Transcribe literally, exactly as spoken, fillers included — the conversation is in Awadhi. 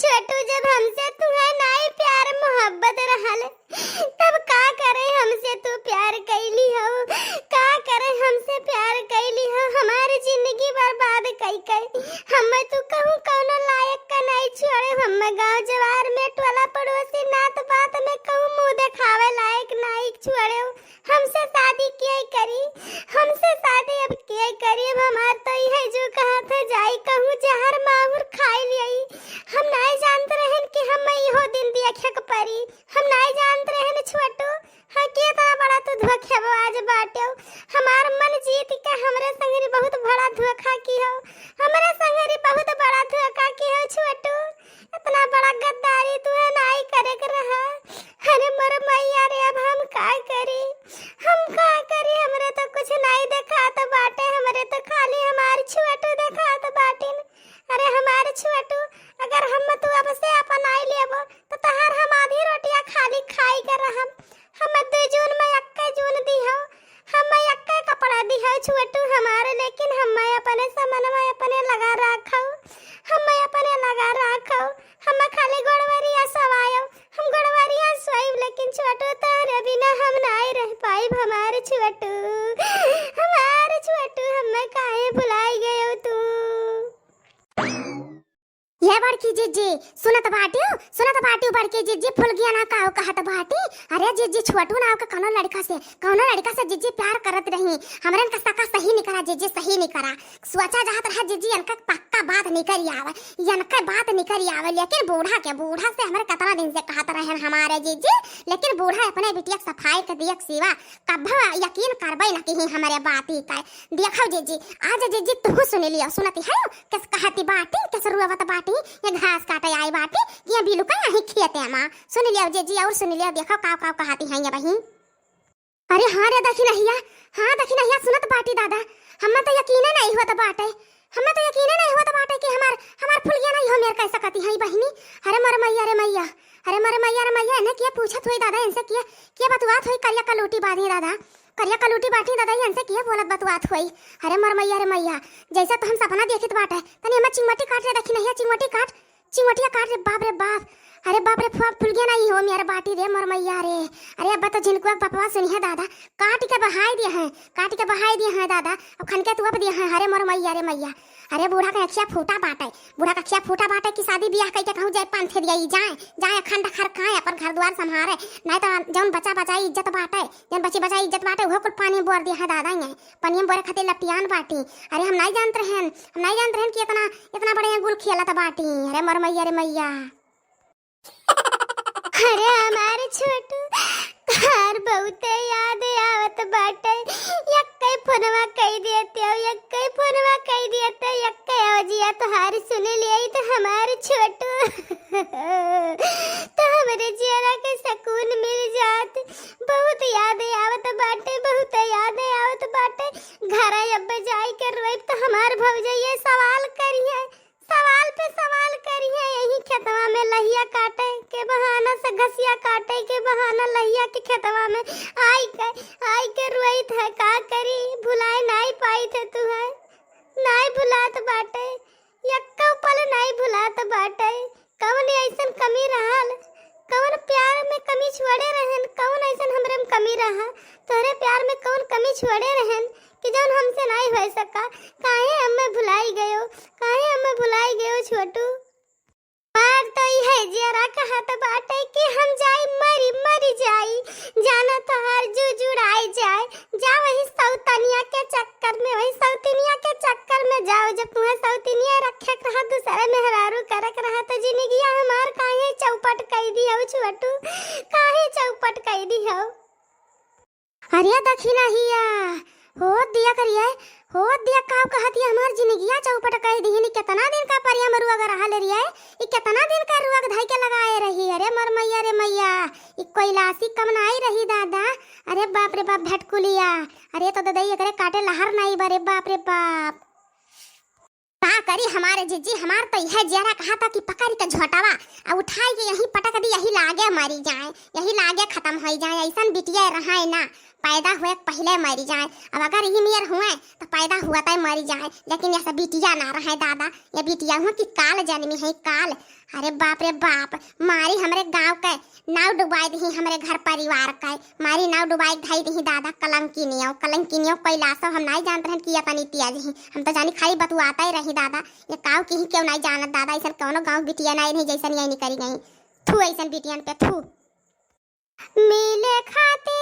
छोटू, जब हमसे तुहे नाई प्यार मोहब्बत रहल, तब का करे हमसे तू प्यार कैली हो? का करे हमसे प्यार कैली हो? हमारी जिंदगी बर्बाद कई कई। हमें तू कहूँ कौनो लायक का नाई छोड़े। हमें गाँव जवार में, टोला पड़ोसी, नात पात में कहूँ मुँह देखावे लायक नाई छोड़े। हमसे शादी के करी, हमसे शादी अब के करी? अब हमार तो इहे जो कहत है, जाई कहूँ जहर माहुर खाई लियाई। हम नाई जानत रहन कि हम इहो दिन देखे के परी। हम नाई जानत रहन छोटू, हाँ, के इतना बड़ा तू धोखेबाज बाटेउ। हमार मन जीत के हमरे संगरी बहुत बड़ा धोखा की हो, हमरे संगरी बहुत बड़ा धोखा की हो छोटू। इतना बड़ा गद्दारी तुहे नाई करे के रहा। अरे मोर मैया रे, अब हम का करी, हम का करी? हमरे तो कुछ नाई देखात बाटे, हमरे तो खाली हमार छोटू देखात बाटिन। अरे हमार छोटू, अगर हम तू अब से अपनाई लेबो, तो तहार हम आधी रोटिया खाली खाई के रहम। हम दू जून में एक्के जून दिहो, हम एक्के कपड़ा दिहो छोटू हमार, लेकिन हम अपने समनवा अपने लगा राखो, हम अपने लगा राखो। हम खाली गोड़वरिया सवायो, हम गोड़वरिया सोइब, लेकिन छोटू तोहरे बिना हम नाई रह पाइब। हमार छोटू, हमार छोटू, हमें काहे भुलाई गयो तू? ये बड़की जिज्जी, सुनत बाटियो, सुनत बाटियो बड़की जिज्जी, फुलगिया ना काव कहत बाटी। अरे जिज्जी, छोटू नाव के कौनो लड़का से, कौनो लड़का से जिज्जी प्यार करत रही। हमरन का सका सही निकरा जिज्जी, सही निकरा। सोचा जात रहा जिज्जी, इनका पक्का बात निकरी आवे, इनका बात निकरी आवे, लेकिन बूढ़ा के, बूढ़ा से हमरे कितना दिन से कहत रहन हमारे जिज्जी, लेकिन बूढ़ा अपने बिटिया के सफाई के दियक सिवा कभो यकीन करबे न किही हमरे बाती का। देखो जिज्जी, आज जिज्जी तू सुन लियो, सुनती है किस कहती बाटी, किस रुआवत बाटी, ये घास काटे आई बाटी, ये बिलुका यही खेते मा। सुन लियो जिज्जी, और सुन लियो, देखो काव काव कहती है ये बहिन। अरे हाँ रे दखिनहिया, हाँ दखिनहिया, सुनत बाटी दादा, हम्मे तो यकीने नहीं होत बाटे, हम्मे तो यकीने नहीं होत बाटे कि हमार, हमार फुलगिया नहीं हो मेर कह सकती है बहिनी। अरे मोर मैया रे मैया, अरे मोर मैया रे मैया, इन्हें के पूछत होई दादा, इनसे के, के बतुआत होई? करिया कलूटी बाटी दादा, करिया कलूटी बाटी दादा, इनसे के बोलत बतुआत होई? अरे मोर मैया रे मैया, जैसे तो हम सपना देखत बाटे, तनी हमें चिंगमटी काट रे दखिनहिया, चिंगमटी काट, चिंगमटिया काट रे बाप रे बाप। अरे बाप रे, फुआ फुलगिया नहीं हो मेरे बाटी रे मोर मैया रे। अरे अब तो झिनकुआ के बपवा सुनिहे दादा, काट के बहाई दिए हैं, काट के बहाई दिए हैं दादा। अब खन के तुअप दिए हैं, अरे मोर मैया रे मैया। अरे बूढ़ा के अखिया फूटा बाटे, बूढ़ा के अखिया फूटा बाटे कि शादी बियाह कइके कहूँ जाए पांथे दिया ई जाए, जाए अखंड खर खाए, अपन घर द्वार संभारे, नहीं तो जौन बचा बचा इज्जत बाटे, जौन बची बचा इज्जत बाटे, उहो कुल पानी में बोर दिए हैं दादा। ये पनिया में बोरे खातिर लपटियान बाटी। अरे हम नहीं जानत रहन, हम नहीं जानत रहन कि इतना, इतना बड़े गुल खेलत बाटी। अरे मोर मैया रे मैया। अरे हमारे छोटू, तोहार बहुते याद आवत बाटे। यक्के फोनवा कई देते हो, यक्के फोनवा कई देते, यक्के आवाजिया तोहार सुन लिया तो हमारे छोटू। तो हमरे जियरा के सुकून मिल जात। बहुत याद आवत बाटे, बहुत याद आवत बाटे। घर अब जाई के रोइब तो हमार भौजैया सवाल करिहे, सवाल पे सवाल करिहे। यही खेतवा में लहिया काटे के बहाना से, घसिया काटे के बहाना लहिया के खेतवा में आई के, आई के रोइत है। का करी, भुलाए नाई पाइत है तुहे, नाई भुलात बाटे, यक्को पल नाई भुलात बाटे। कवन ऐसन कमी रहल, कवन प्यार में कमी छोड़े रहन, कवन ऐसन हमरे में कमी रहा, तोहरे प्यार में कवन कमी छोड़े रहन कि जौन हमसे नाई होए सका? काहे हमें भुलाई गयो, काहे हमें भुलाई गयो छोटू? हमार तो इहे जियरा कहत बाटे कि हम जाई मरी, मरी जाई, जाना तोहार जू जुड़ाई जाए। जा वही सौतनिया के चक्कर में, वही सौतनिया के चक्कर में जाओ। जब तुहे सौतनिया रखे के रहा, दूसरे मेहरारू करे के रहा, तो जिंदगिया हमार काहे चौपट कई दिहौ छोटू, काहे चौपट कई दिहौ? अरे दखिनहिया, हो दिया करिए, हो दिया, काव कहतिया, हमार जिंदगिया चौपट कई दिहिन। कितना दिन का परिया मरुआ गरहा ले रिया, ई कितना दिन का रुआ के धई के लगाए रही। अरे मोर मैया रे मैया, ई कोइलासी कम नाई रही दादा। अरे बाप रे बाप भटकुलिया, अरे तो ददई एकरे काटे लहर नाई बा रे बाप रे बाप। का करी हमारे जिज्जी, हमार तो यह जियरा कहा था कि पकड़ के झोटावा आ उठाई के यहीं पटक दी, यही लागे मरी जाए, यही लागे खत्म होई जाए। ऐसन बिटिया रहाए ना, पैदा हुए पहिले मरी जाए। अब अगर ई मेर हुए तो पैदा हुआ तय मरी जाए, लेकिन ऐसा बिटिया ना रहे दादा। ये बिटिया हुआ कि काल जन्मी है, काल। अरे बाप रे बाप, मारी हमरे गांव के नाव डुबाई दिही, हमरे घर परिवार के मारी नाव डुबाई धई दिही दादा। कलंकिनियो, कलंकिनियो कैलाशो हम नाई जानत रहन कि ये तनी तेज ही। हम तो जानी खाली बतुआता ही रही दादा। ये काव किही क्यों नाई जानत दादा, ऐसन कौनो गांव बिटिया नाई रही जैसन ये नहीं करी गई। थू ऐसन बिटियन पे थू। मिले खातिर